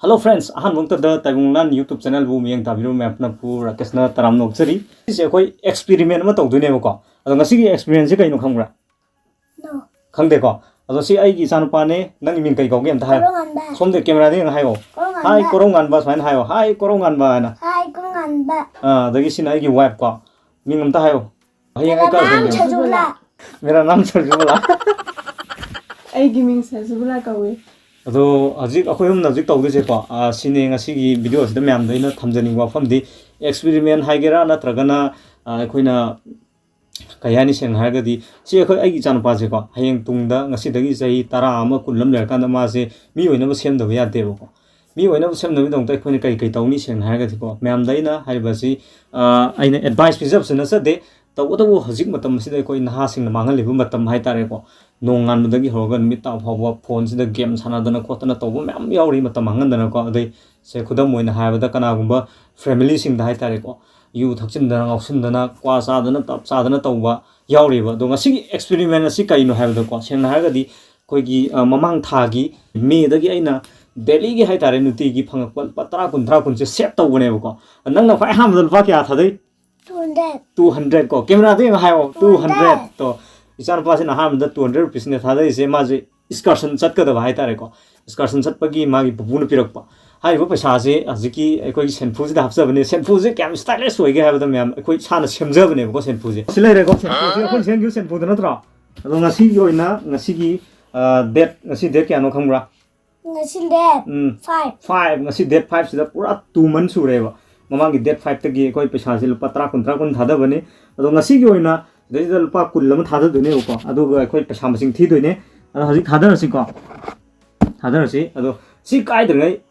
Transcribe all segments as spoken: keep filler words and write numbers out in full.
Hello friends, ꯑꯍꯥꯟꯕ ꯃꯛꯇꯗ ꯇꯥꯏꯕꯪ ꯂꯥꯟ YouTube channelꯕꯨ ꯃꯤꯠꯌꯦꯡ ꯇꯥꯕꯤꯔꯤꯕ ꯃꯌꯥꯝ ꯄꯨꯝꯅꯃꯛꯄꯨ ꯔꯥꯀꯦꯁꯅ ꯇꯔꯥꯝꯅ ꯑꯣꯛꯆꯔꯤ꯫ ꯁꯤꯁꯦ ꯑꯩꯈꯣꯏ experiment ꯑꯃ ꯇꯧꯗꯣꯏꯅꯦꯕꯀꯣ꯫ ꯑꯗꯣ ꯉꯁꯤꯒꯤ experimentꯁꯦ ꯀꯩꯅꯣ ꯈꯪꯕ꯭ꯔꯥ? No. ꯈꯪꯗꯦꯀꯣ? ꯑꯗꯣ ꯁꯤ ꯑꯩꯒꯤ ꯏꯆꯥꯅꯨꯄꯥꯅꯦ꯫ ꯅꯪꯒꯤ ꯃꯤꯡ ꯀꯩ ꯀꯧꯒꯦ ꯑꯝꯇ ꯍꯥꯏꯌꯣ꯫ ꯀꯣꯔꯧꯉꯥꯟꯕ꯫ ꯁꯣꯝꯗ cameraꯗ ꯌꯦꯡꯉ ꯍꯥꯏꯌꯣ꯫ ꯀꯣꯔꯧꯉꯥꯟꯕ꯫ "ꯍꯥꯏ ꯀꯣꯔꯧꯉꯥꯟꯕ" ꯁꯨꯃꯥꯏꯅ ꯍꯥꯏꯌꯣ꯫ "ꯍꯥꯏ ꯀꯣꯔꯧꯉꯥꯟꯕ" ꯍꯥꯏꯅ꯫ ꯍꯥꯏ ꯀꯣꯔꯧꯉꯥꯟꯕ꯫ ꯑꯥ, ꯑꯗꯒꯤ ꯁꯤꯅ ꯑꯩꯒꯤ wife ꯀꯣ꯫ ꯃꯤꯡ ꯑꯝꯇ ꯍꯥꯏꯌꯣ꯫ ꯍꯌꯦꯡ ꯑꯩ ꯀꯥꯏ ꯃꯦꯗꯥꯝ ꯆꯠꯀꯦ? ꯁꯖꯨꯂꯥ꯫ ꯃꯦꯔꯥ ꯅꯥꯝ ꯁꯖꯨꯂꯥ꯫ ꯑꯩꯒꯤ ꯃꯤꯡ ꯁꯖꯨꯂꯥ ꯀꯧꯏ꯫ ꯑꯗꯣ ꯍꯧꯖꯤꯛ ꯑꯩꯈꯣꯏ ꯑꯍꯨꯝꯅ ꯍꯧꯖꯤꯛ ꯇꯧꯗꯣꯏꯁꯦꯀꯣ, ꯑꯥ, ꯁꯤꯅꯦ ꯉꯁꯤꯒꯤ videoꯁꯤꯗ ꯃꯌꯥꯝꯗ ꯑꯩꯅ ꯊꯝꯖꯅꯤꯡꯕ ꯋꯥꯐꯝꯗꯤ, experiment ꯍꯥꯏꯒꯦꯔꯥ ꯅꯠꯇ꯭ꯔꯒꯅ, ꯑꯥ, ꯑꯩꯈꯣꯏꯅ ꯀꯩ ꯍꯥꯏꯅꯤ, ꯁꯦꯡꯅ ꯍꯥꯏꯔꯒꯗꯤ ꯁꯤ ꯑꯩꯈꯣꯏ, ꯑꯩꯒꯤ ꯏꯆꯥꯅꯨꯄꯥꯁꯦꯀꯣ, ꯍꯌꯦꯡ ꯇꯨꯡꯗ ꯉꯁꯤꯗꯒꯤ ꯆꯍꯤ ꯇꯔꯥ ꯑꯃ, ꯀꯨꯟ ꯑꯃ ꯂꯩꯔꯀꯥꯟꯗ ꯃꯥꯁꯦ ꯃꯤ ꯑꯣꯏꯅꯕ ꯁꯦꯝꯗꯕ ꯌꯥꯗꯦꯕꯀꯣ꯫ ꯃꯤ ꯑꯣꯏꯅꯕ ꯁꯦꯝꯅꯕꯒꯤꯗꯃꯛꯇ ꯑꯩꯈꯣꯏꯅ ꯀꯔꯤ ꯀꯔꯤ ꯇꯧꯅꯤ? ꯁꯦꯡꯅ ꯍꯥꯏꯔꯒꯗꯤꯀꯣ, ꯃꯌꯥꯝꯗ ꯑꯩꯅ ꯍꯥꯏꯔꯤꯕꯁꯤ, ꯑꯥ, ꯑꯩꯅ advice ꯄꯤꯖꯕꯁꯨ ꯅꯠꯆꯗꯦ꯫ ꯇꯧꯕꯇꯕꯨ ꯍꯧꯖꯤꯛ ꯃꯇꯝ ꯑꯁꯤꯗ ꯑꯩꯈꯣꯏ ꯅꯍꯥꯁꯤꯡꯅ ꯃꯥꯡꯍꯜꯂꯤꯕ ꯃꯇꯝ ꯍꯥꯏꯇꯥꯔꯦꯀꯣ, ꯅꯣꯡꯉꯥꯟꯕꯗꯒꯤ ꯍꯧꯔꯒ ꯅꯨꯃꯤꯠ ꯇꯥꯕ ꯐꯥꯎꯕ phoneꯁꯤꯗ game ꯁꯥꯟꯅꯗꯅ ꯈꯣꯠꯇꯅ ꯇꯧꯕ ꯃꯌꯥꯝ ꯌꯥꯎꯔꯤ, ꯃꯇꯝ ꯃꯥꯡꯍꯟꯗꯅꯀꯣ꯫ ꯑꯗꯩ ꯁꯦ, ꯈꯨꯗꯝ ꯑꯣꯏꯅ ꯍꯥꯏꯔꯕꯗ, ꯀꯅꯥꯒꯨꯝꯕ familyꯁꯤꯡꯗ ꯍꯥꯏꯇꯥꯔꯦꯀꯣ, ꯌꯨ ꯊꯛꯆꯤꯟꯗꯅ, ꯉꯥꯎꯁꯤꯟꯗꯅ, ꯀ꯭ꯋꯥ ꯆꯥꯗꯅ, ꯇꯞ ꯆꯥꯗꯅ ꯇꯧꯕ ꯌꯥꯎꯔꯤꯕ꯫ ꯑꯗꯣ ꯉꯁꯤꯒꯤ experiment ꯑꯁꯤ ꯀꯩꯅꯣ ꯍꯥꯏꯕꯗꯀꯣ, ꯁꯦꯡꯅ ꯍꯥꯏꯔꯒꯗꯤ ꯑꯩꯈꯣꯏꯒꯤ, ꯑ, ꯃꯃꯥꯡ ꯊꯥꯒꯤ ꯃꯦꯗꯒꯤ ꯑꯩꯅ dailyꯒꯤ ꯍꯥꯏꯇꯥꯔꯦ, ꯅꯨꯡꯇꯤꯒꯤ ꯐꯪꯉꯛꯄ ꯂꯨꯄꯥ ꯇꯔꯥ, ꯀꯨꯟ, ꯇꯔꯥ, ꯀꯨꯟꯁꯦ save ꯇꯧꯕꯅꯦꯕꯀꯣ꯫ ꯅꯪꯅ ꯈ꯭ꯋꯥꯏ ꯑꯍꯥꯟꯕꯗ ꯂꯨꯄꯥ ꯀꯌꯥ ꯊꯥꯗꯩ? Two hundred. Two hundred ꯀꯣ, cameraꯗ ꯌꯦꯡꯉ ꯍꯥꯏꯌꯣ꯫ Two hundred꯫ Two hundred꯫ ꯇꯣ, ꯏꯆꯥꯅꯨꯄꯥꯁꯤꯅ ꯑꯍꯥꯟꯕꯗ two hundred rupeesꯅꯦ ꯊꯥꯗꯔꯤꯁꯦ꯫ ꯃꯥꯁꯦ excursion ꯆꯠꯀꯗꯕ ꯍꯥꯏꯇꯥꯔꯦꯀꯣ, excursion ꯆꯠꯄꯒꯤ ꯃꯥꯒꯤ ꯄꯨꯄꯨꯅ ꯄꯤꯔꯛꯄ꯫ ꯍꯥꯏꯔꯤꯕ ꯄꯩꯁꯥꯁꯦ ꯍꯧꯖꯤꯛꯀꯤ ꯑꯩꯈꯣꯏꯒꯤ ꯁꯦꯟꯐꯨꯁꯤꯗ ꯍꯥꯞꯆꯕꯅꯦ꯫ ꯁꯦꯟꯐꯨꯁꯦ ꯀꯌꯥꯝ stylish ꯑꯣꯏꯒꯦ ꯍꯥꯏꯕꯗ, ꯃꯌꯥꯝ, ꯑꯩꯈꯣꯏ ꯏꯁꯥꯅ ꯁꯦꯝꯖꯕꯅꯦꯕꯀꯣ ꯁꯦꯟꯐꯨꯁꯦ꯫ ꯁꯤ ꯂꯩꯔꯦꯀꯣ, ꯁꯦꯟꯐꯨꯁꯦ ꯑꯩꯈꯣꯏꯅ ꯁꯦꯝꯈꯤꯕ ꯁꯦꯟꯐꯨꯗ ꯅꯠꯇ꯭ꯔꯣ? ꯑꯗꯣ ꯉꯁꯤꯒꯤ ꯑꯣꯏꯅ, ꯉꯁꯤꯒꯤ, ꯑ, date, ꯉꯁꯤ date ꯀꯌꯥꯅꯣ ꯈꯪꯕ꯭ꯔꯥ? ꯉꯁꯤ date ꯎꯝ꯫ five꯫ Five, ꯉꯁꯤ date fiveꯁꯤꯗ ꯄꯨꯔꯥ two month ꯁꯨꯔꯦꯕ꯫ ꯃꯃꯥꯡꯒꯤ date fiveꯇꯒꯤ ꯑꯩꯈꯣꯏ ꯄꯩꯁꯥꯁꯦ ꯂꯨꯄꯥ ꯇꯔꯥ, ꯀꯨꯟ, ꯇꯔꯥ, ꯀꯨꯟ ꯊꯥꯗꯕꯅꯤ꯫ ꯑꯗꯣ ꯉꯁꯤꯒꯤ ꯑꯣꯏꯅ ꯁꯤꯗꯩꯁꯤꯗ ꯂꯨꯄꯥ ꯀꯨꯟ ꯑꯃ ꯊꯥꯗꯗꯣꯏꯅꯦꯕꯀꯣ, ꯑꯗꯨꯒ ꯑꯩꯈꯣꯏ ꯄꯩꯁꯥ ꯃꯁꯤꯡ ꯊꯤꯗꯣꯏꯅꯦ꯫ ꯑꯗꯣ ꯍꯧꯖꯤꯛ ꯊꯥꯗꯔꯁꯤꯀꯣ, ꯊꯥꯗꯔꯁꯤ꯫ ꯑꯗꯣ ꯁꯤ ꯀꯥꯏꯗ꯭ꯔꯤꯉꯩ,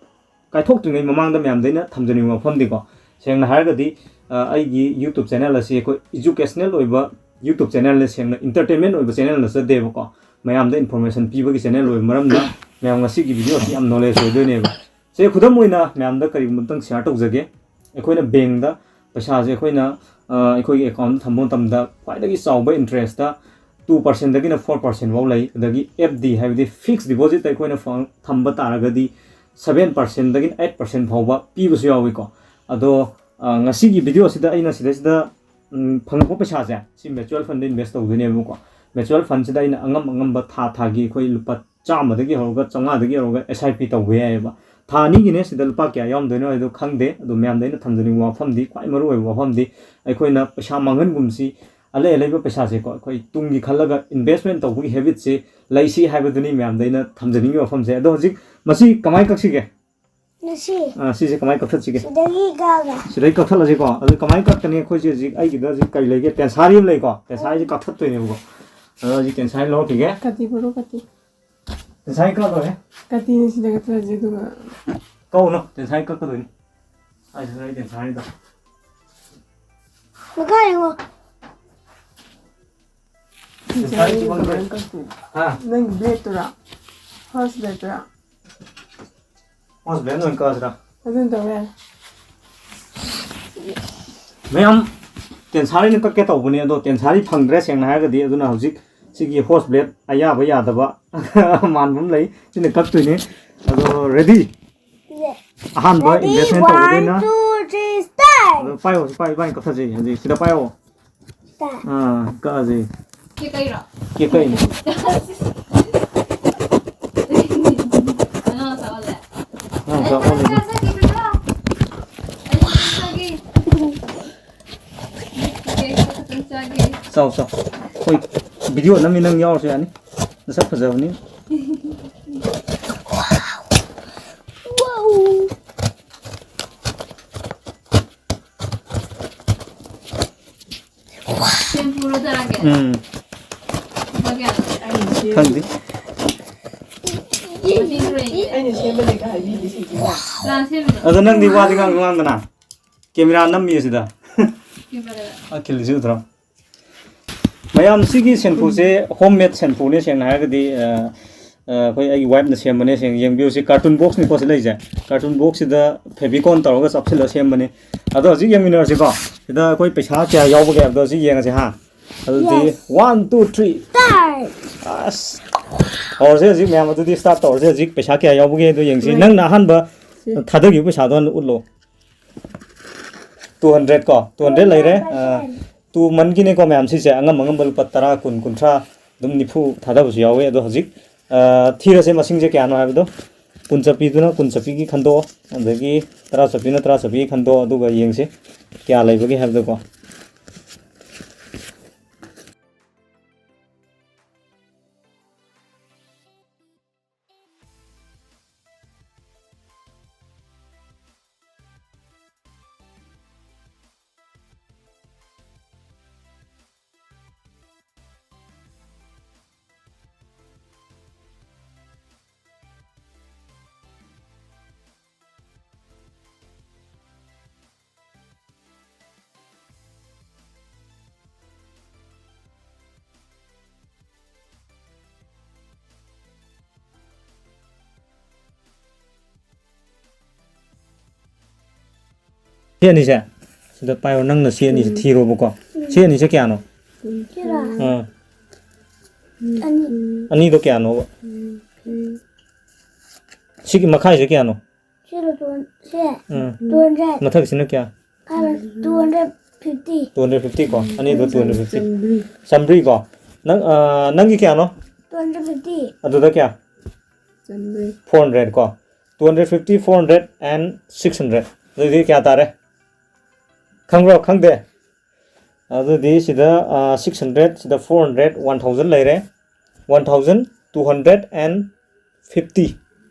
ꯀꯥꯏꯊꯣꯛꯇ꯭ꯔꯤꯉꯩ ꯃꯃꯥꯡꯗ ꯃꯌꯥꯝꯗ ꯑꯩꯅ ꯊꯝꯖꯅꯤꯡꯕ ꯋꯥꯐꯝꯗꯤꯀꯣ, ꯁꯦꯡꯅ ꯍꯥꯏꯔꯒꯗꯤ, ꯑ, ꯑꯩꯒꯤ YouTube channel ꯑꯁꯤ ꯑꯩꯈꯣꯏ educational ꯑꯣꯏꯕ YouTube channelꯅꯦ, ꯁꯦꯡꯅ entertainment ꯑꯣꯏꯕ channel ꯅꯠꯆꯗꯦꯕꯀꯣ꯫ ꯃꯌꯥꯝꯗ information ꯄꯤꯕꯒꯤ channel ꯑꯣꯏꯕ ꯃꯔꯝꯅ ꯃꯌꯥꯝ ꯉꯁꯤꯒꯤ video ꯑꯁꯤ ꯌꯥꯝ knowledge ꯑꯣꯏꯗꯣꯏꯅꯦꯕ꯫ ꯁꯦ, ꯈꯨꯗꯝ ꯑꯣꯏꯅ ꯃꯌꯥꯝꯗ ꯀꯔꯤꯒꯨꯝꯕ ꯑꯝꯇꯪ share ꯇꯧꯖꯒꯦ꯫ ꯑꯩꯈꯣꯏꯅ bankꯗ ꯄꯩꯁꯥꯁꯦ ꯑꯩꯈꯣꯏꯅ, ꯑ, ꯑꯩꯈꯣꯏꯒꯤ accountꯗ ꯊꯝꯕ ꯃꯇꯝꯗ ꯈ꯭ꯋꯥꯏꯗꯒꯤ ꯆꯥꯎꯕ interestꯇ two percentꯗꯒꯤꯅ four percent ꯐꯥꯎ ꯂꯩ꯫ ꯑꯗꯒꯤ F D, ꯍꯥꯏꯕꯗꯤ fixed depositꯇ ꯑꯩꯈꯣꯏꯅ ꯐꯪ-, ꯊꯝꯕ ꯇꯥꯔꯒꯗꯤ seven percentꯗꯒꯤꯅ eight percent ꯐꯥꯎꯕ ꯄꯤꯕꯁꯨ ꯌꯥꯎꯏꯀꯣ꯫ ꯑꯗꯣ, ꯑ, ꯉꯁꯤꯒꯤ video ꯑꯁꯤꯗ ꯑꯩꯅ ꯁꯤꯗꯩꯁꯤꯗ, ꯎꯝ, ꯐꯪꯉꯛꯄ ꯄꯩꯁꯥꯁꯦ ꯁꯤ mutual fundꯗ invest ꯇꯧꯗꯣꯏꯅꯦꯕꯀꯣ꯫ Mutual fundꯁꯤꯗ ꯑꯩꯅ ꯑꯉꯝ ꯑꯉꯝꯕ ꯊꯥ ꯊꯥꯒꯤ ꯑꯩꯈꯣꯏ ꯂꯨꯄꯥ ꯆꯥꯝꯃꯗꯒꯤ ꯍꯧꯔꯒ, ꯆꯥꯝꯃꯉꯥꯗꯒꯤ ꯍꯧꯔꯒ S I P ꯇꯧꯕ ꯌꯥꯏꯑꯕ꯫ ꯊꯥ ꯑꯅꯤꯒꯤꯅꯦ, ꯁꯤꯗ ꯂꯨꯄꯥ ꯀꯌꯥ ꯌꯥꯎꯔꯝꯗꯣꯏꯅꯣ ꯍꯥꯏꯗꯣ ꯈꯪꯗꯦ꯫ ꯑꯗꯣ ꯃꯌꯥꯝꯗ ꯑꯩꯅ ꯊꯝꯖꯅꯤꯡꯕ ꯋꯥꯐꯝꯗꯤ, ꯈ꯭ꯋꯥꯏ ꯃꯔꯨꯑꯣꯏꯕ ꯋꯥꯐꯝꯗꯤ, ꯑꯩꯈꯣꯏꯅ ꯄꯩꯁꯥ ꯃꯥꯡꯍꯟꯒꯨꯝꯁꯤ, ꯑꯂꯩ ꯑꯂꯩꯕ ꯄꯩꯁꯥꯁꯦꯀꯣ, ꯑꯩꯈꯣꯏ ꯇꯨꯡꯒꯤ ꯈꯜꯂꯒ investment ꯇꯧꯕꯒꯤ habitꯁꯦ ꯂꯩꯁꯤ ꯍꯥꯏꯕꯗꯨꯅꯤ ꯃꯌꯥꯝꯗ ꯑꯩꯅ ꯊꯝꯖꯅꯤꯡꯉꯤꯕ ꯋꯥꯐꯝꯁꯦ꯫ ꯑꯗꯣ ꯍꯧꯖꯤꯛ ꯃꯁꯤ ꯀꯃꯥꯏꯅ ꯀꯛꯁꯤꯒꯦ? ꯉꯁꯤ ꯑꯥ, ꯁꯤꯁꯦ ꯀꯃꯥꯏꯅ ꯀꯛꯊꯠꯁꯤꯒꯦ? ꯁꯤꯗꯒꯤ ꯀꯛꯑꯒ꯫ ꯁꯤꯗꯩ ꯀꯛꯊꯠꯂꯁꯤꯀꯣ꯫ ꯑꯗꯨ ꯀꯃꯥꯏꯅ ꯀꯛꯀꯅꯤ? ꯑꯩꯈꯣꯏꯁꯦ ꯍꯧꯖꯤꯛ, ꯑꯩꯒꯤꯗ ꯍꯧꯖꯤꯛ ꯀꯔꯤ ꯂꯩꯒꯦ? ꯇꯦꯟꯁꯥꯔꯤ ꯑꯃ ꯂꯩꯀꯣ꯫ ꯇꯦꯟꯁꯥꯔꯤꯁꯦ ꯀꯛꯊꯠꯇꯣꯏꯅꯦꯕꯀꯣ꯫ ꯑꯗꯣ ꯍꯧꯖꯤꯛ ꯇꯦꯟꯁꯥꯔꯤ ꯂꯧꯔꯛꯈꯤꯒꯦ꯫ ꯀꯥꯇꯤ ꯄꯨꯔꯛꯎ, ꯀꯥꯇꯤ꯫ ꯇꯦꯟꯁꯥꯔꯤ ꯀꯛꯂꯣꯏꯍꯦ꯫ ꯀꯥꯇꯤꯅ ꯁꯤꯗ ꯀꯛꯊꯠꯂꯁꯤ, ꯑꯗꯨꯒ ꯀꯛꯎꯅꯨ, ꯇꯦꯟꯁꯥꯔꯤ ꯀꯛꯀꯗꯣꯏꯅꯤ꯫ ꯑꯩ ꯁꯤꯗ ꯑꯩ ꯇꯦꯟꯁꯥꯔꯤꯗꯣ꯫ ꯃꯈꯥ ꯌꯦꯡꯉꯣ꯫ ꯇꯦꯟꯁꯥꯔꯤ ꯇꯦꯟꯁꯥꯔꯤꯁꯦ ꯀꯃꯥꯏꯅ ꯀꯛꯇꯣꯏꯅꯣ? ꯍꯥ? ꯅꯪ bladeꯇꯨꯔꯥ? Horse bladeꯇꯨꯔꯥ? Horse blade ꯑꯣꯏꯅ ꯀꯛꯑꯁꯤꯔꯥ? ꯑꯗꯨꯅ ꯇꯧ ꯌꯥꯔꯦ꯫ ꯃꯌꯥꯝ ꯇꯦꯟꯁꯥꯔꯤꯅ ꯀꯛꯀꯦ ꯇꯧꯕꯅꯦ, ꯑꯗꯣ ꯇꯦꯟꯁꯥꯔꯤ ꯐꯪꯗ꯭ꯔꯦ, ꯁꯦꯡꯅ ꯍꯥꯏꯔꯒꯗꯤ꯫ ꯑꯗꯨꯅ ꯍꯧꯖꯤꯛ ꯁꯤꯒꯤ horse blade ꯑꯌꯥꯕ ꯌꯥꯗꯕ ꯃꯥꯟꯕ ꯑꯃ ꯂꯩ, ꯁꯤꯅ ꯀꯛꯇꯣꯏꯅꯦ꯫ ꯑꯗꯣ ready? ꯑꯍꯥꯟꯕ ready, investment ꯇꯧꯕꯗꯩꯅ one, two, three, start! ꯑꯗꯣ ꯄꯥꯏꯌꯣ, ꯁꯤ ꯄꯥꯏꯌꯣ, ꯏꯕꯥꯅꯤ ꯀꯛꯊꯠꯁꯦ ꯍꯧꯖꯤꯛ, ꯁꯤꯗ ꯄꯥꯏꯌꯣ꯫ ꯇ꯫ ꯑꯥ, ꯀꯛꯑꯁꯦ꯫ ꯀꯦꯛ ꯀꯛꯏꯔꯣ? ꯀꯦꯛ ꯀꯛꯏꯅꯦ꯫ ꯑꯉꯥꯡ ꯃꯆꯥ ꯑꯣꯜꯂꯦ꯫ ꯑꯉꯥꯡ ꯃꯆꯥ ꯑꯣꯜꯂꯦ꯫ ꯑꯩ ꯆꯥꯒꯦ꯫ ꯑꯩ ꯆꯥꯒꯦ꯫ ꯀꯦꯛ ꯈꯛꯇꯪ ꯆꯥꯒꯦ꯫ ꯆꯥꯎ, ꯆꯥꯎ꯫ ꯑꯩꯈꯣꯏ video ꯅꯝꯃꯤ, ꯅꯪ ꯌꯥꯎꯔꯁꯨ ꯌꯥꯅꯤ꯫ ꯅꯁꯛ ꯐꯖꯕꯅꯤ꯫ Wow! Shampooꯔꯣ ꯆꯥꯔꯒꯦ? ꯎꯝ꯫ ꯂꯨꯄꯥ ꯀꯌꯥꯅꯣ? ꯈꯪꯗꯦ꯫ ꯃꯁꯤꯡ ꯁꯨꯔ ꯌꯦꯡꯒꯦ꯫ ꯑꯩꯅ ꯁꯦꯝꯕꯅꯦꯒ ꯍꯥꯏꯕꯤꯗꯦ ꯁꯤꯁꯤꯅ꯫ ꯀꯅꯥ ꯁꯦꯝꯃꯤꯅꯣ? ꯑꯗꯣ ꯅꯪꯗꯤ ꯋꯥꯗꯤ ꯉꯥꯡ-, ꯉꯥꯡꯗꯅ꯫ Camera ꯅꯝꯃꯤ ꯑꯁꯤꯗ꯫ Cameraꯗ꯫ ꯑ, ꯈꯤꯜꯂꯤꯁꯤ ꯎꯗ꯭ꯔꯣ? ꯃꯌꯥꯝ, ꯁꯤꯒꯤ shampooꯁꯦ home made shampooꯅꯦ, ꯁꯦꯡꯅ ꯍꯥꯏꯔꯒꯗꯤ, ꯑ, ꯑ, ꯑꯩꯈꯣꯏ ꯑꯩꯒꯤ wifeꯅ ꯁꯦꯝꯕꯅꯦ꯫ ꯁꯦꯡ-, ꯌꯦꯡꯕꯤꯌꯨ, ꯁꯤ carton boxꯅꯤꯀꯣ, ꯁꯤ ꯂꯩꯁꯦ꯫ Carton boxꯁꯤꯗ Fevicol ꯇꯧꯔꯒ ꯆꯞꯁꯤꯜꯂꯒ ꯁꯦꯝꯕꯅꯦ꯫ ꯑꯗꯣ ꯍꯧꯖꯤꯛ ꯌꯦꯡꯃꯤꯟꯅꯔꯁꯤꯀꯣ꯫ ꯁꯤꯗ ꯑꯩꯈꯣꯏ ꯄꯩꯁꯥ ꯀꯌꯥ ꯌꯥꯎꯕꯒꯦ ꯍꯥꯏꯕꯗꯣ ꯍꯧꯖꯤꯛ ꯌꯦꯡꯉꯁꯤ ꯍꯥ꯫ ꯑꯗꯨꯗꯤ yes, one, two, three꯫ Start! ꯑꯁ꯫ ꯍꯧꯔꯁꯦ ꯍꯧꯖꯤꯛ ꯃꯌꯥꯝ, ꯑꯗꯨꯗꯤ start ꯇꯧꯔꯁꯦ ꯍꯧꯖꯤꯛ꯫ ꯄꯩꯁꯥ ꯀꯌꯥ ꯌꯥꯎꯕꯒꯦ ꯑꯗꯣ ꯌꯦꯡꯁꯤ꯫ ꯍꯣꯏ꯫ ꯅꯪꯅ ꯑꯍꯥꯟꯕ ꯁꯤ꯫ ꯊꯥꯗꯈꯤꯕ ꯄꯩꯁꯥꯗꯣ ꯍꯥꯟꯅ ꯎꯠꯂꯣ꯫ Two hundred ꯀꯣ, two hundred ꯂꯩꯔꯦ꯫ ꯑꯥ, two monthꯀꯤꯅꯦꯀꯣ ꯃꯌꯥꯝ ꯁꯤꯁꯦ꯫ ꯑꯉꯝ ꯑꯉꯝꯕ ꯂꯨꯄꯥ ꯇꯔꯥ, ꯀꯨꯟ, ꯀꯨꯟꯊ꯭ꯔꯥ, ꯑꯗꯨꯝ ꯅꯤꯐꯨ ꯊꯥꯗꯕꯁꯨ ꯌꯥꯎꯋꯦ꯫ ꯑꯗꯣ ꯍꯧꯖꯤꯛ, ꯑꯥ, ꯊꯤꯔꯁꯦ ꯃꯁꯤꯡꯁꯦ ꯀꯌꯥꯅꯣ ꯍꯥꯏꯕꯗꯣ꯫ ꯀꯨꯟ ꯆꯠꯄꯤꯗꯨꯅ ꯀꯨꯟ ꯆꯠꯄꯤꯒꯤ ꯈꯟꯗꯣꯛꯑꯣ, ꯑꯗꯒꯤ ꯇꯔꯥ ꯆꯠꯄꯤꯅ ꯇꯔꯥ ꯆꯠꯄꯤꯒꯤ ꯈꯟꯗꯣꯛꯑꯣ, ꯑꯗꯨꯒ ꯌꯦꯡꯁꯤ ꯀꯌꯥ ꯂꯩꯕꯒꯦ ꯍꯥꯏꯕꯗꯣꯀꯣ꯫ ꯁꯤ ꯑꯅꯤꯁꯦ ꯁꯤꯗ ꯄꯥꯏꯌꯣ, ꯅꯪꯅ ꯁꯤ ꯑꯅꯤꯁꯦ ꯎꯝ꯫ ꯊꯤꯔꯣꯕꯀꯣ꯫ ꯁꯤ ꯑꯅꯤꯁꯦ ꯀꯌꯥꯅꯣ? ꯁꯤꯔꯣ? ꯑꯥ꯫ ꯑꯅꯤ꯫ ꯑꯅꯤꯗꯣ ꯀꯌꯥꯅꯣꯕ? ꯎꯝ, ꯎꯝ꯫ ꯁꯤꯒꯤ ꯃꯈꯥꯏꯁꯦ ꯀꯌꯥꯅꯣ? ꯁꯤꯔꯣ ꯇꯣꯟ-, ꯁꯦ? ꯎꯝ꯫ Two hundred꯫ ꯃꯊꯛꯁꯤꯅ ꯀꯌꯥ? Five hundred, two hundred fifty꯫ Two hundred fifty ꯀꯣ? ꯑꯅꯤꯗꯣ two hundred fifty꯫ ꯆꯥꯝꯃꯔꯤ꯫ ꯆꯥꯝꯃꯔꯤ ꯀꯣ? ꯅꯪ, ꯑꯥ, ꯅꯪꯒꯤ ꯀꯌꯥꯅꯣ? Two hundred fifty꯫ ꯑꯗꯨꯗ ꯀꯌꯥ? ꯆꯥꯝꯃꯔꯤ꯫ Four hundred ꯀꯣ? Two hundred fifty, four hundred and six hundred꯫ ꯑꯗꯨꯗꯤ ꯀꯌꯥ ꯇꯥꯔꯦ? ꯈꯪꯕ꯭ꯔꯣ? ꯈꯪꯗꯦ? ꯑꯗꯨꯗꯤ ꯁꯤꯗ, ꯑꯥ, six hundred, ꯁꯤꯗ four hundred, one thousand ꯂꯩꯔꯦ꯫ One thousand two hundred and fifty꯫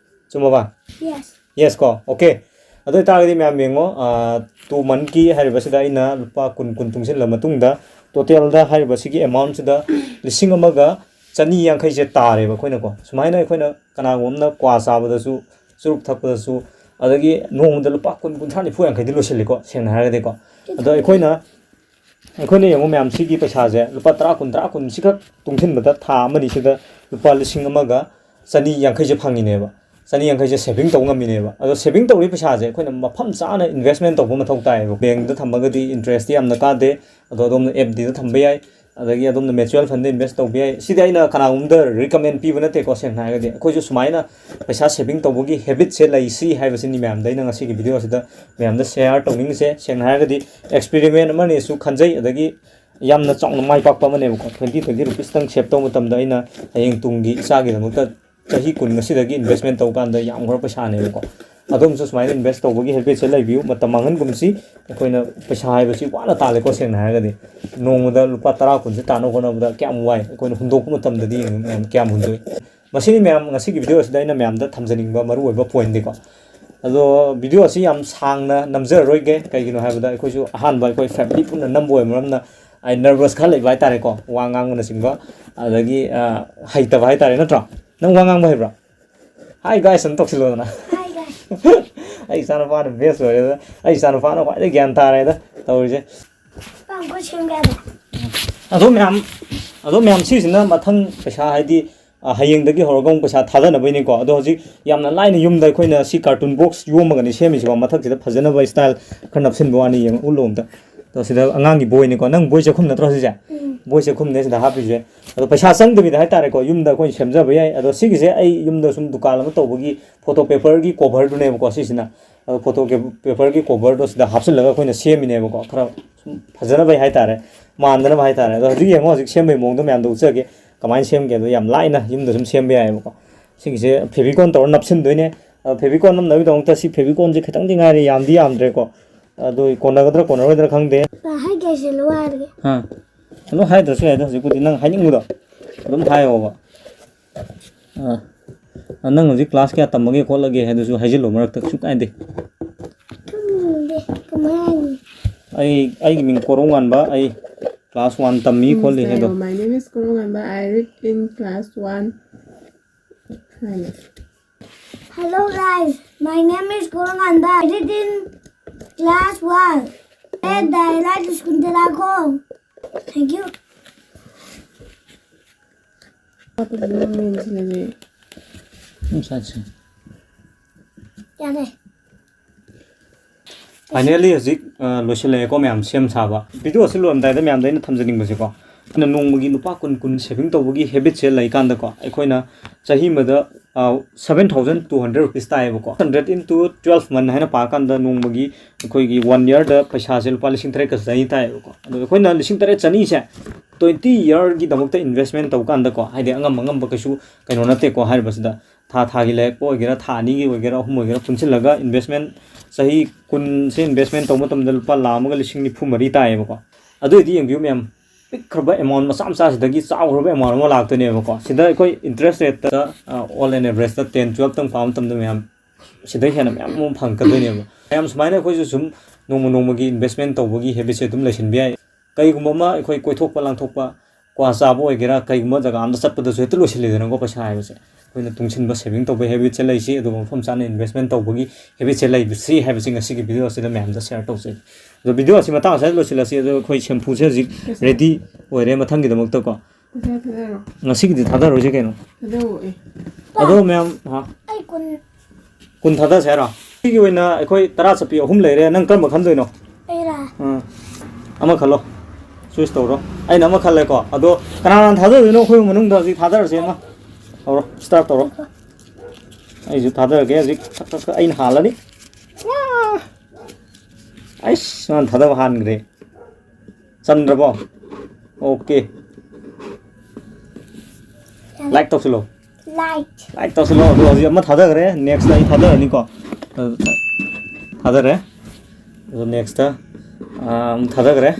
ꯆꯨꯝꯃꯕ? Yes꯫ Yes ꯀꯣ? Okay꯫ ꯑꯗꯨ ꯑꯣꯏꯇꯥꯔꯒꯗꯤ ꯃꯌꯥꯝ ꯌꯦꯡꯉꯣ, ꯑꯥ, two monthꯀꯤ ꯍꯥꯏꯔꯤꯕꯁꯤꯗ ꯑꯩꯅ ꯂꯨꯄꯥ ꯀꯨꯟ, ꯀꯨꯟ ꯇꯨꯡꯁꯤꯜꯂ ꯃꯇꯨꯡꯗ totalꯗ ꯍꯥꯏꯔꯤꯕꯁꯤꯒꯤ amountꯁꯤꯗ ꯂꯤꯁꯤꯡ ꯑꯃꯒ ꯆꯅꯤ ꯌꯥꯡꯈꯩꯁꯦ ꯇꯥꯔꯦꯕ ꯑꯩꯈꯣꯏꯅꯀꯣ꯫ ꯁꯨꯃꯥꯏꯅ ꯑꯩꯈꯣꯏꯅ ꯀꯅꯥꯒꯨꯝꯕ ꯑꯃꯅ ꯀ꯭ꯋꯥ ꯆꯥꯕꯗꯁꯨ, ꯆꯨꯔꯨꯞ ꯊꯛꯄꯗꯁꯨ, ꯑꯗꯒꯤ ꯅꯣꯡꯃꯗ ꯂꯨꯄꯥ ꯀꯨꯟ, ꯀꯨꯟꯊ꯭ꯔꯥ, ꯅꯤꯐꯨ, ꯌꯥꯡꯈꯩꯗꯤ ꯂꯣꯏꯁꯤꯜꯂꯤꯀꯣ, ꯁꯦꯡꯅ ꯍꯥꯏꯔꯒꯗꯤꯀꯣ꯫ ꯑꯗꯣ ꯑꯩꯈꯣꯏꯅ, ꯑꯩꯈꯣꯏꯅ ꯌꯦꯡꯉꯨ ꯃꯌꯥꯝ, ꯁꯤꯒꯤ ꯄꯩꯁꯥꯁꯦ ꯂꯨꯄꯥ ꯇꯔꯥ, ꯀꯨꯟ, ꯇꯔꯥ, ꯀꯨꯟ ꯁꯤꯈꯛ ꯇꯨꯡꯁꯤꯟꯕꯗ ꯊꯥ ꯑꯃꯅꯤꯁꯤꯗ ꯂꯨꯄꯥ ꯂꯤꯁꯤꯡ ꯑꯃꯒ ꯆꯅꯤ ꯌꯥꯡꯈꯩꯁꯦ ꯐꯪꯉꯤꯅꯦꯕ꯫ ꯆꯅꯤ ꯌꯥꯡꯈꯩꯁꯦ saving ꯇꯧ ꯉꯝꯃꯤꯅꯦꯕ꯫ ꯑꯗꯣ saving ꯇꯧꯔꯤ ꯄꯩꯁꯥꯁꯦ ꯑꯩꯈꯣꯏꯅ ꯃꯐꯝ ꯆꯥꯅ investment ꯇꯧꯕ ꯃꯊꯧ ꯇꯥꯏꯌꯦꯕ꯫ Bankꯗ ꯊꯝꯃꯒꯗꯤ interestꯇꯤ ꯌꯥꯝꯅ ꯀꯥꯗꯦ, ꯑꯗꯣ ꯑꯗꯣꯝꯅ F Dꯗ ꯊꯝꯕ ꯌꯥꯏ꯫ ꯑꯗꯒꯤ ꯑꯗꯣꯝꯅ mutual fundꯗ invest ꯇꯧꯕ ꯌꯥꯏ꯫ ꯁꯤꯗꯤ ꯑꯩꯅ ꯀꯅꯥꯒꯨꯝꯕꯗ recommend ꯄꯤꯕ ꯅꯠꯇꯦꯀꯣ, ꯁꯦꯡꯅ ꯍꯥꯏꯔꯒꯗꯤ꯫ ꯑꯩꯈꯣꯏꯁꯨ ꯁꯨꯃꯥꯏꯅ ꯄꯩꯁꯥ saving ꯇꯧꯕꯒꯤ habitꯁꯦ ꯂꯩꯁꯤ ꯍꯥꯏꯕꯁꯤꯅꯤ ꯃꯌꯥꯝꯗ ꯑꯩꯅ ꯉꯁꯤꯒꯤ video ꯑꯁꯤꯗ ꯃꯌꯥꯝꯗ share ꯇꯧꯅꯤꯡꯉꯤꯁꯦ꯫ ꯁꯦꯡꯅ ꯍꯥꯏꯔꯒꯗꯤ experiment ꯑꯃꯅꯦꯁꯨ ꯈꯟꯖꯩ, ꯑꯗꯒꯤ ꯌꯥꯝꯅ ꯆꯥꯎꯅ ꯃꯥꯏ ꯄꯥꯛꯄ ꯑꯃꯅꯦꯕꯀꯣ꯫ Twenty, twenty rupeesꯇꯪ save ꯇꯧꯕ ꯃꯇꯝꯗ ꯑꯩꯅ ꯍꯌꯦꯡ ꯇꯨꯡꯒꯤ ꯏꯆꯥꯒꯤꯗꯃꯛꯇ ꯆꯍꯤ ꯀꯨꯟ ꯑꯁꯤꯗꯒꯤ investment ꯇꯧꯕ ꯀꯥꯟꯗ ꯌꯥꯝꯈ꯭ꯔꯕ ꯄꯩꯁꯥꯅꯦꯕꯀꯣ꯫ ꯑꯗꯣꯝꯁꯨ ꯁꯨꯃꯥꯏꯅ invest ꯇꯧꯕꯒꯤ habitꯁꯦ ꯂꯩꯕꯤꯌꯨ꯫ ꯃꯇꯝ ꯃꯥꯡꯍꯟꯒꯨꯝꯁꯤ꯫ ꯑꯩꯈꯣꯏꯅ ꯄꯩꯁꯥ ꯍꯥꯏꯕꯁꯤ ꯋꯥꯅ ꯇꯥꯜꯂꯦꯀꯣ, ꯁꯦꯡꯅ ꯍꯥꯏꯔꯒꯗꯤ꯫ ꯅꯣꯡꯃꯗ ꯂꯨꯄꯥ ꯇꯔꯥ, ꯀꯨꯟꯁꯦ ꯇꯥꯟꯅꯕ ꯍꯣꯠꯅꯕꯗ ꯀꯌꯥꯝ ꯋꯥꯏ, ꯑꯩꯈꯣꯏꯅ ꯍꯨꯟꯗꯣꯛꯄ ꯃꯇꯝꯗꯗꯤ ꯌꯦꯡꯉꯨ ꯃꯌꯥꯝ ꯀꯌꯥꯝ ꯍꯨꯟꯗꯣꯛꯏ꯫ ꯃꯁꯤꯅꯤ ꯃꯌꯥꯝ ꯉꯁꯤꯒꯤ video ꯑꯁꯤꯗ ꯑꯩꯅ ꯃꯌꯥꯝꯗ ꯊꯝꯖꯅꯤꯡꯕ ꯃꯔꯨꯑꯣꯏꯕ pointꯗꯤꯀꯣ꯫ ꯑꯗꯣ video ꯑꯁꯤ ꯌꯥꯝ ꯁꯥꯡꯅ ꯅꯝꯖꯔꯔꯣꯏꯒꯦ, ꯀꯩꯒꯤꯅꯣ ꯍꯥꯏꯕꯗ ꯑꯩꯈꯣꯏꯁꯨ ꯑꯍꯥꯟꯕ ꯑꯩꯈꯣꯏ family ꯄꯨꯟꯅ ꯅꯝꯕ ꯑꯣꯏꯕ ꯃꯔꯝꯅ ꯑꯩ nervous ꯈꯔ ꯂꯩꯕ ꯍꯥꯏꯇꯥꯔꯦꯀꯣ, ꯋꯥ ꯉꯥꯡꯕꯅꯆꯤꯡꯕ, ꯑꯗꯒꯤ, ꯑ, ꯍꯩꯇꯕ ꯍꯥꯏꯇꯥꯔꯦ, ꯅꯠꯇ꯭ꯔꯣ? ꯅꯪ ꯋꯥ ꯉꯥꯡꯕ ꯍꯩꯕ꯭ꯔꯣ? Hi guys ꯑꯝ ꯇꯧꯁꯤꯜꯂꯣꯗꯅ꯫ Hi guys꯫ ꯑꯩ ꯏꯆꯥꯅꯨꯄꯥꯅ best ꯑꯣꯏꯔꯦꯗ꯫ ꯑꯩ ꯏꯆꯥꯅꯨꯄꯥꯅ ꯈ꯭ꯋꯥꯏꯗꯒꯤ ꯒ꯭ꯌꯥꯟ ꯇꯥꯔꯦꯗ ꯇꯧꯔꯤꯁꯦ꯫ ꯄꯥꯡꯈꯣꯠ ꯁꯦꯝꯒꯦ ꯍꯥꯏꯕ꯫ ꯑꯗꯣ ꯃꯌꯥꯝ, ꯑꯗꯣ ꯃꯌꯥꯝ, ꯁꯤꯁꯤꯅ ꯃꯊꯪ ꯄꯩꯁꯥ, ꯍꯥꯏꯗꯤ, ꯑ, ꯍꯌꯦꯡꯗꯒꯤ ꯍꯧꯔꯒ ꯑꯃꯨꯛ ꯄꯩꯁꯥ ꯊꯥꯗꯅꯕꯩꯅꯤꯀꯣ꯫ ꯑꯗꯣ ꯍꯧꯖꯤꯛ ꯌꯥꯝꯅ ꯂꯥꯏꯅ ꯌꯨꯝꯗ ꯑꯩꯈꯣꯏꯅ ꯁꯤ carton box ꯌꯣꯝꯃꯒꯅꯤ ꯁꯦꯝꯃꯤꯁꯤꯀꯣ꯫ ꯃꯊꯛꯁꯤꯗ ꯐꯖꯅꯕ style ꯈꯔ ꯅꯞꯁꯤꯟꯕ ꯋꯥꯅꯤ, ꯌꯦꯡꯉꯨ, ꯎꯠꯂꯣ ꯑꯝꯇ꯫ ꯑꯗꯣ ꯁꯤꯗ ꯑꯉꯥꯡꯒꯤ ꯕꯣꯏꯅꯤꯀꯣ꯫ ꯅꯪ ꯕꯣꯏ ꯆꯥꯛꯈꯨꯝ ꯅꯠꯇ꯭ꯔꯣ ꯁꯤꯁꯦ? ꯎꯝ꯫ ꯕꯣꯏ ꯆꯥꯛꯈꯨꯝꯅꯦ ꯁꯤꯗ ꯍꯥꯞꯄꯤꯁꯦ꯫ ꯑꯗꯣ ꯄꯩꯁꯥ ꯆꯪꯗꯕꯤꯗ ꯍꯥꯏꯇꯥꯔꯦꯀꯣ, ꯌꯨꯝꯗ ꯑꯩꯈꯣꯏꯅ ꯁꯦꯝꯖꯕ ꯌꯥꯏ꯫ ꯑꯗꯣ ꯁꯤꯒꯤꯁꯦ ꯑꯩ ꯌꯨꯝꯗ ꯁꯨꯝ ꯗꯨꯀꯥꯟ ꯑꯃ ꯇꯧꯕꯒꯤ photo paperꯒꯤ coverꯗꯨꯅꯦꯕꯀꯣ ꯁꯤꯁꯤꯅ꯫ ꯑꯗꯣ photo paperꯒꯤ coverꯗꯣ ꯁꯤꯗ ꯍꯥꯞꯆꯤꯜꯂꯒ ꯑꯩꯈꯣꯏꯅ ꯁꯦꯝꯃꯤꯅꯦꯕꯀꯣ, ꯈꯔ ꯁꯨꯝ ꯐꯖꯅꯕ ꯍꯥꯏꯇꯥꯔꯦ, ꯃꯥꯟꯗꯅꯕ ꯍꯥꯏꯇꯥꯔꯦ꯫ ꯑꯗꯣ ꯍꯧꯖꯤꯛ ꯌꯦꯡꯉꯣ, ꯍꯧꯖꯤꯛ ꯁꯦꯝꯕꯒꯤ ꯃꯑꯣꯡꯗꯣ ꯃꯌꯥꯝꯗꯣ ꯎꯠꯆꯒꯦ꯫ ꯀꯃꯥꯏꯅ ꯁꯦꯝꯒꯦꯗꯣ ꯌꯥꯝ ꯂꯥꯏꯅ ꯌꯨꯝꯗ ꯁꯨꯝ ꯁꯦꯝꯕ ꯌꯥꯏꯑꯕꯀꯣ꯫ ꯁꯤꯒꯤꯁꯦ Fevicol ꯇꯧꯔ ꯅꯞꯁꯤꯟꯗꯣꯏꯅꯦ꯫ ꯑꯗꯣ Fevicol ꯅꯞꯅꯕꯒꯤꯗꯃꯛꯇ ꯁꯤ Fevicol ꯁꯦ ꯈꯤꯇꯪꯗꯤ ꯉꯥꯏꯔꯦ, ꯌꯥꯝꯗꯤ ꯌꯥꯝꯗ꯭ꯔꯦꯀꯣ꯫ ꯑꯗꯣ ꯀꯣꯟꯅꯒꯗ꯭ꯔꯥ ꯀꯣꯟꯅꯔꯣꯏꯗ꯭ꯔꯥ ꯈꯪꯗꯦ꯫ ꯄꯥ ꯍꯥꯏꯒꯦ ꯁꯤ ꯂꯧ ꯍꯥꯏꯔꯒꯦ꯫ ꯑꯥ, ꯀꯩꯅꯣ ꯍꯥꯏꯗ꯭ꯔꯁꯨ ꯌꯥꯏꯗ ꯍꯧꯖꯤꯛꯄꯨꯗꯤ, ꯅꯪ ꯍꯥꯏꯅꯤꯡꯕꯗꯣ ꯑꯗꯨꯝ ꯍꯥꯏꯌꯣꯕ꯫ ꯑꯥ, ꯑꯥ, ꯅꯪ ꯍꯧꯖꯤꯛ class ꯀꯌꯥ ꯇꯝꯃꯒꯦ ꯈꯣꯠꯂꯒꯦ ꯍꯥꯏꯗꯨꯁꯨ ꯍꯥꯏꯖꯤꯜꯂꯣ ꯃꯔꯛꯇ, ꯀꯩꯁꯨ ꯀꯥꯏꯗꯦ꯫ ꯈꯪꯗꯦ, ꯀꯃꯥꯏ ꯍꯥꯏꯅꯤ? ꯑꯩ, ꯑꯩꯒꯤ ꯃꯤꯡ ꯀꯣꯔꯧꯉꯥꯟꯕ, ꯑꯩ class one ꯇꯝꯃꯤ ꯎꯝ, ꯈꯣꯠꯂꯤ ꯍꯥꯏꯗꯣ꯫ My name is ꯀꯣꯔꯧꯉꯥꯟꯕ, I read in class one ꯍꯥꯏꯌꯣ꯫ Hello guys, my name is ꯀꯣꯔꯧꯉꯥꯟꯕ, I read in class one at Daylight School ꯇꯦꯔꯥꯈꯣꯡ꯫ Thank you꯫ ꯑꯇꯣꯞꯄꯗꯤ ꯅꯪ ꯃꯦꯟꯁꯤꯜꯂꯁꯦ꯫ ꯎꯝ, ꯁꯥꯁꯦ꯫ ꯌꯥꯔꯦ꯫ Finally ꯍꯧꯖꯤꯛ, ꯑ, ꯂꯣꯏꯁꯤꯜꯂꯛꯑꯦꯀꯣ ꯃꯌꯥꯝ ꯁꯦꯝ ꯁꯥꯕ꯫ Video ꯑꯁꯤ ꯂꯣꯏꯔꯝꯗꯥꯏꯗ ꯃꯌꯥꯝꯗ ꯑꯩꯅ ꯊꯝꯖꯅꯤꯡꯕꯁꯦꯀꯣ, ꯑꯩꯈꯣꯏꯅ ꯅꯣꯡꯃꯒꯤ ꯂꯨꯄꯥ ꯀꯨꯟ ꯀꯨꯟ saving ꯇꯧꯕꯒꯤ habitꯁꯦ ꯂꯩꯀꯥꯟꯗꯀꯣ, ꯑꯩꯈꯣꯏꯅ ꯆꯍꯤ ꯑꯃꯗ seven thousand two hundred rupees ꯇꯥꯏꯌꯦꯕꯀꯣ꯫ Hundred into twelve month ꯍꯥꯏꯅ ꯄꯥꯔꯀꯥꯟꯗ ꯅꯣꯡꯃꯒꯤ ꯑꯩꯈꯣꯏꯒꯤ one yearꯗ ꯄꯩꯁꯥꯁꯦ ꯂꯨꯄꯥ ꯂꯤꯁꯤꯡ ꯇꯔꯦꯠꯀ ꯆꯅꯤ ꯇꯥꯏꯌꯦꯕꯀꯣ꯫ ꯑꯗꯣ ꯑꯩꯈꯣꯏꯅ ꯂꯤꯁꯤꯡ ꯇꯔꯦꯠ ꯆꯅꯤꯁꯦ twenty yearꯒꯤꯗꯃꯛꯇ investment ꯇꯧꯀꯥꯟꯗꯀꯣ, ꯍꯥꯏꯗꯤ ꯑꯉꯝ ꯑꯉꯝꯕ ꯀꯩꯁꯨ ꯀꯩꯅꯣ ꯅꯠꯇꯦꯀꯣ ꯍꯥꯏꯔꯤꯕꯁꯤꯗ꯫ ꯊꯥ ꯊꯥꯒꯤ ꯂꯩꯔꯛꯄ ꯑꯣꯏꯒꯦꯔꯥ, ꯊꯥ ꯑꯅꯤꯒꯤ ꯑꯣꯏꯒꯦꯔꯥ, ꯑꯍꯨꯝ ꯑꯣꯏꯒꯦꯔꯥ, ꯄꯨꯟꯁꯤꯜꯂꯒ investment ꯆꯍꯤ ꯀꯨꯟꯁꯦ investment ꯇꯧꯕ ꯃꯇꯝꯗ ꯂꯨꯄꯥ ꯂꯥꯈ ꯑꯃꯒ ꯂꯤꯁꯤꯡ ꯅꯤꯐꯨ ꯃꯔꯤ ꯇꯥꯏꯌꯦꯕꯀꯣ꯫ ꯑꯗꯨ ꯑꯣꯏꯗꯤ ꯌꯦꯡꯕꯤꯌꯨ ꯃꯌꯥꯝ, ꯄꯤꯛꯈ꯭ꯔꯕ amount ꯃꯆꯥ ꯃꯆꯥꯁꯤꯗꯒꯤ ꯆꯥꯎꯈ꯭ꯔꯕ amount ꯑꯃ ꯂꯥꯛꯇꯣꯏꯅꯦꯕꯀꯣ꯫ ꯁꯤꯗ ꯑꯩꯈꯣꯏ interest rateꯇ, ꯑ, all and averageꯇ ten twelve ꯇꯪ ꯄꯥꯕ ꯃꯇꯝꯗ ꯃꯌꯥꯝ ꯁꯤꯗꯩ ꯍꯦꯟꯅ ꯃꯌꯥꯝ ꯑꯃ ꯐꯪꯉꯛꯀꯗꯣꯏꯅꯦꯕ꯫ ꯃꯌꯥꯝ ꯁꯨꯃꯥꯏꯅ ꯑꯩꯈꯣꯏꯁꯨ ꯁꯨꯝ ꯅꯣꯡꯃ ꯅꯣꯡꯃꯒꯤ investment ꯇꯧꯕꯒꯤ habitꯁꯦ ꯑꯗꯨꯝ ꯂꯩꯁꯤꯟꯕ ꯌꯥꯏ꯫ ꯀꯩꯒꯨꯝꯕ ꯑꯃ ꯑꯩꯈꯣꯏ ꯀꯣꯏꯊꯣꯛꯄ ꯂꯥꯡꯊꯣꯛꯄ, ꯀ꯭ꯋꯥ ꯆꯥꯕ ꯑꯣꯏꯒꯦꯔꯥ, ꯀꯩꯒꯨꯝꯕ ꯖꯒꯥ ꯑꯃꯗ ꯆꯠꯄꯗꯁꯨ ꯍꯦꯛꯇ ꯂꯣꯏꯁꯤꯜꯂꯦꯗꯅꯀꯣ ꯄꯩꯁꯥ ꯍꯥꯏꯕꯁꯦ꯫ ꯑꯩꯈꯣꯏꯅ ꯇꯨꯡꯁꯤꯟꯕ, saving ꯇꯧꯕꯒꯤ habitꯁꯦ ꯂꯩꯁꯤ, ꯑꯗꯨꯒ ꯃꯐꯝ ꯆꯥꯅ investment ꯇꯧꯕꯒꯤ habitꯁꯦ ꯂꯩꯕꯁꯤ ꯍꯥꯏꯕꯁꯤ ꯉꯁꯤꯒꯤ video ꯑꯁꯤꯗ ꯃꯌꯥꯝꯗ share ꯇꯧꯖꯩ꯫ ꯑꯗꯣ video ꯑꯁꯤ ꯃꯇꯥꯡ ꯑꯁꯤꯗ ꯂꯣꯏꯁꯤꯜꯂꯁꯤ꯫ ꯑꯗꯣ ꯑꯩꯈꯣꯏ shampooꯁꯦ ꯍꯧꯖꯤꯛ ready ꯑꯣꯏꯔꯦ ꯃꯊꯪꯒꯤꯗꯃꯛꯇꯀꯣ꯫ ꯄꯩꯁꯥ ꯊꯥꯗꯔꯣ꯫ ꯉꯁꯤꯒꯤꯗꯤ ꯊꯥꯗꯔꯣꯏꯁꯦ ꯀꯩꯅꯣ꯫ ꯊꯥꯗꯔꯛꯑꯣ, ꯑꯦ꯫ ꯑꯗꯣ ꯃꯌꯥꯝ, ꯍꯥ? ꯑꯩ ꯀꯨꯟ꯫ ꯀꯨꯟ ꯊꯥꯗꯁꯦ ꯍꯥꯏꯔꯣ? ꯁꯤꯒꯤ ꯑꯣꯏꯅ ꯑꯩꯈꯣꯏ ꯇꯔꯥ ꯆꯠꯄꯤ ꯑꯍꯨꯝ ꯂꯩꯔꯦ, ꯅꯪ ꯀꯔꯝꯕ ꯈꯟꯗꯣꯏꯅꯣ? ꯑꯩꯔꯥ? ꯑꯥ꯫ ꯑꯃ ꯈꯜꯂꯣ꯫ Choose ꯇꯧꯔꯣ꯫ ꯑꯩꯅ ꯑꯃ ꯈꯜꯂꯦꯀꯣ꯫ ꯑꯗꯣ ꯀꯅꯥ ꯀꯅꯥ ꯊꯥꯗꯗꯣꯏꯅꯣ ꯑꯩꯈꯣꯏ ꯃꯅꯨꯡꯗ ꯍꯧꯖꯤꯛ ꯊꯥꯗꯔꯁꯦ ꯑꯃ꯫ ꯇꯧꯔꯣ, start ꯇꯧꯔꯣ꯫ ꯉꯥꯏꯈꯣ꯫ ꯑꯩꯁꯨ ꯊꯥꯗꯔꯒꯦ ꯍꯧꯖꯤꯛ꯫ ꯊꯛ, ꯊꯛ, ꯊꯛ, ꯑꯩꯅ ꯍꯥꯜꯂꯅꯤ꯫ ꯋꯥ! ꯑꯩꯁ, ꯃꯥꯅ ꯊꯥꯗꯕ ꯍꯥꯟꯈ꯭ꯔꯦ꯫ ꯆꯟꯗ꯭ꯔꯕꯣ? Okay꯫ ꯌꯥꯔꯦ꯫ Like ꯇꯧꯁꯤꯜꯂꯣ꯫ Like꯫ Like ꯇꯧꯁꯤꯜꯂꯣ꯫ ꯑꯗꯣ ꯍꯧꯖꯤꯛ ꯑꯃ ꯊꯥꯗꯈ꯭ꯔꯦ꯫ Next ꯑꯩ ꯊꯥꯗꯔꯅꯤꯀꯣ꯫ ꯑꯗꯨ ꯊꯥꯗꯔꯦ꯫ ꯑꯗꯣ next, ꯑꯥ, ꯑꯃꯨꯛ ꯊꯥꯗꯈ꯭ꯔꯦ꯫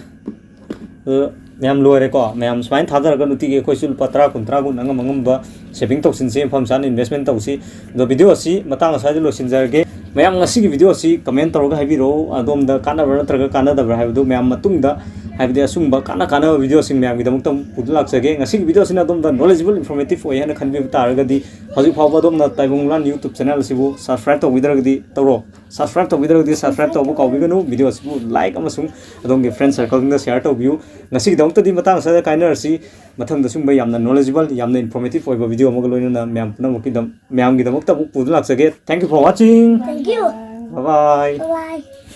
ꯑꯗꯣ ꯃꯌꯥꯝ ꯂꯣꯏꯔꯦꯀꯣ꯫ ꯃꯌꯥꯝ ꯁꯨꯃꯥꯏꯅ ꯊꯥꯗꯔꯒ ꯅꯨꯡꯇꯤꯒꯤ ꯑꯩꯈꯣꯏꯁꯨ ꯂꯨꯄꯥ ꯇꯔꯥ, ꯀꯨꯟ, ꯇꯔꯥ, ꯀꯨꯟ ꯑꯉꯝ ꯑꯉꯝꯕ saving ꯇꯧꯁꯤꯟꯁꯦ, ꯃꯐꯝ ꯆꯥꯅ investment ꯇꯧꯁꯤ꯫ ꯑꯗꯣ video ꯑꯁꯤ ꯃꯇꯥꯡ ꯑꯁ꯭ꯋꯥꯏꯗ ꯂꯣꯏꯁꯤꯟꯖꯔꯒꯦ꯫ ꯃꯌꯥꯝ ꯉꯁꯤꯒꯤ video ꯑꯁꯤ comment ꯇꯧꯔꯒ ꯍꯥꯏꯕꯤꯔꯛꯑꯣ, ꯑꯗꯣꯝꯗ ꯀꯥꯟꯅꯕ꯭ꯔꯥ ꯅꯠꯇ꯭ꯔꯒ ꯀꯥꯟꯅꯗꯕ꯭ꯔꯥ ꯍꯥꯏꯕꯗꯨ ꯃꯌꯥꯝ ꯃꯇꯨꯡꯗ, ꯍꯥꯏꯕꯗꯤ ꯑꯁꯨꯝꯕ ꯀꯥꯟꯅ ꯀꯥꯟꯅꯕ videoꯁꯤꯡ ꯃꯌꯥꯝꯒꯤꯗꯃꯛꯇ ꯑꯃꯨꯛ ꯄꯨꯗꯨꯅ ꯂꯥꯛꯆꯒꯦ꯫ ꯉꯁꯤꯒꯤ video ꯑꯁꯤꯅ ꯑꯗꯣꯝꯗ knowledgeable, informative ꯑꯣꯏ ꯍꯥꯏꯅ ꯈꯟꯕꯤꯕ ꯇꯥꯔꯒꯗꯤ ꯍꯧꯖꯤꯛ ꯐꯥꯎꯕ ꯑꯗꯣꯝꯅ ꯇꯥꯏꯕꯪ ꯂꯥꯟ YouTube channel ꯑꯁꯤꯕꯨ subscribe ꯇꯧꯕꯤꯗ꯭ꯔꯒꯗꯤ ꯇꯧꯔꯣ꯫ Subscribe ꯇꯧꯕꯤꯗ꯭ꯔꯒꯗꯤ subscribe ꯇꯧꯕ ꯀꯥꯎꯕꯤꯒꯅꯨ꯫ Video ꯑꯁꯤꯕꯨ like ꯑꯃꯁꯨꯡ ꯑꯗꯣꯝꯒꯤ friend circleꯁꯤꯡꯗ share ꯇꯧꯕꯤꯌꯨ꯫ ꯉꯁꯤꯒꯤꯗꯃꯛꯇꯗꯤ ꯃꯇꯥꯡ ꯑꯁꯤꯗ ꯀꯥꯏꯅꯔꯁꯤ꯫ ꯃꯊꯪꯗ ꯁꯤꯒꯨꯝꯕ ꯌꯥꯝꯅ knowledgeable, ꯌꯥꯝꯅ informative ꯑꯣꯏꯕ video ꯑꯃꯒ ꯂꯣꯏꯅꯅ ꯃꯌꯥꯝ ꯄꯨꯝꯅꯃꯛꯀꯤꯗꯝ-, ꯃꯌꯥꯝꯒꯤꯗꯃꯛꯇ ꯑꯃꯨꯛ ꯄꯨꯗꯨꯅ ꯂꯥꯛꯆꯒꯦ꯫ Thank you for watching. Thank you. Bye bye. Bye bye.